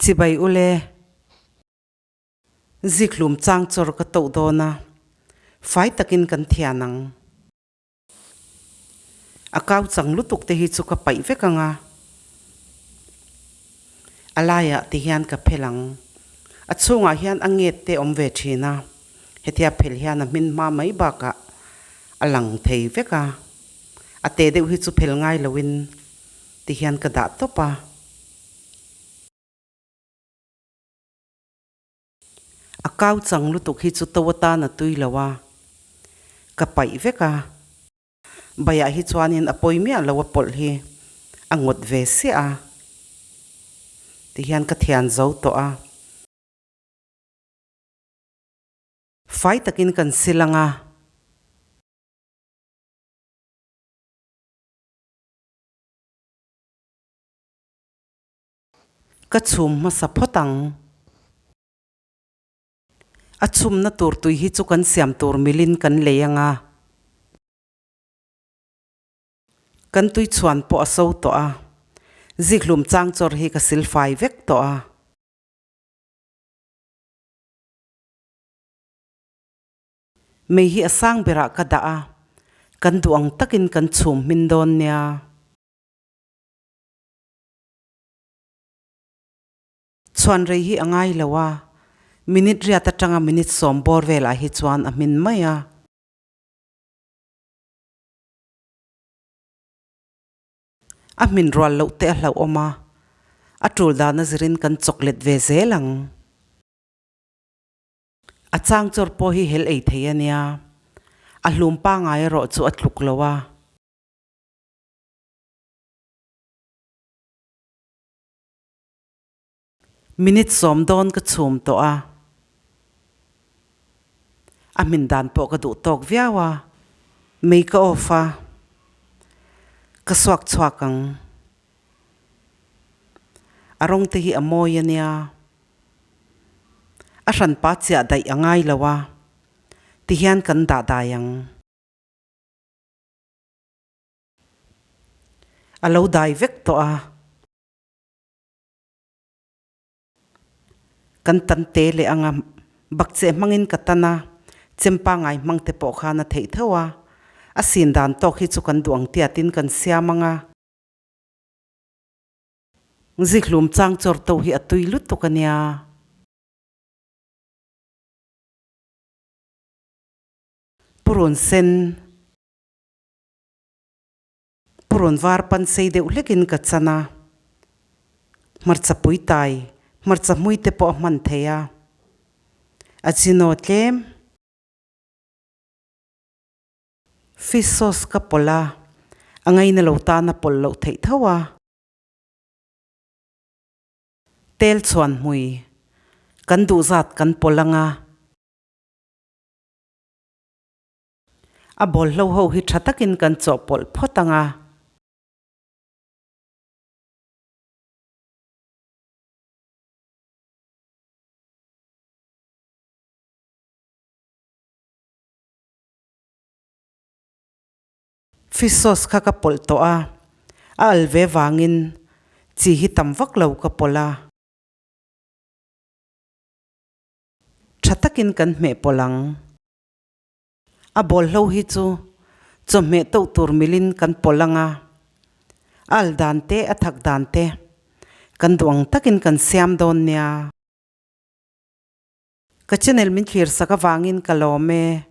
Chibai ule. Zikhlum chang chawr ka toh dawn a, fai takin kan thian ang. A kau chang lutuk te hi chu ka paih vek ang a, a laiah ti hian ka phel ang. A chhungah hian a nget te awm ve thin a, hetia phel hian a hmin hma mai bakah a lang thei vek a. A te deuh hi chu phel ngai loin ti hian ka dah tawp a. A kau chang lutuk hi chu to atan a tui lo a, ka paih vek a. Baiah hi chuanin a pawi miah lo a pawlh hi a ngawt ve siah a, tihian ka thian zo tawh a. Fai takin kan sil ang a. Ka chhum hmasa phawt ang. A chhumna tur tui hi chu kan siam tur milin kan lei ang a. Kan tui chhuan pawh a so tawh a. Zikhlum chang chawr hi ka silfai vek tawh a. Mei hi a sang berah ka dah a, kan duh ang takin kan chhum hmin dawn nia. Chhuan rei hi a ngai lo a, minute riat atanga minute sawm bawr velah hi chuan a hmin mai a. A hmin rual loh te a hlauhawm a, a tul dan a zirin kan chawk let ve zel ang. A chang chawr pawh hi hel ei thei a nia, a hlum pangai erawh chu a tluk lo a. Minute sawm dawn ka chhum tawh a, a hmin dan pawh ka duh tawk viau a, mei ka off a, ka suak chhuak ang. A rawng te hi a mawi a nia, a hranpa chiah daih a ngai lo a, tihian kan dah dai ang. A lo dai vek tawh a. Kan tan te leh anga bakcheh hmangin ka tan a, chempa ngai hmang te pawh khan a theih tho a. A sin dan tawk hi chu kan duh ang tiatin kan siam anga. Zikhlum chang chawr to hi a tui lutuk a nia. Purun sen. Purun var pan sei deuh hlekin ka chan a, hmarcha pui tai, hmarcha hmui te pawh a hman thei a, a chino tlem. Fish sauce ka pawlh a, a ngaina lo tan a pawlh loh theih tho a. Tel chhuan hmui kan duh zat kan pawlh ang a. A bawlhlo ho hi tha takin kan chawhpawlh phawt ang a. Fish sauce kha ka pawlh tawh a, a al ve vangin chi hi tam vak lo ka pawlh a. Tha takin kan hmeh pawlh ang. A bawlhlo hi chu chawhmeh toh tur milin kan pawlh ang a, a al dan te a thak dan te kan duh ang takin kan siam dawn nia. Ka channel min thlir sak avangin ka lawm e.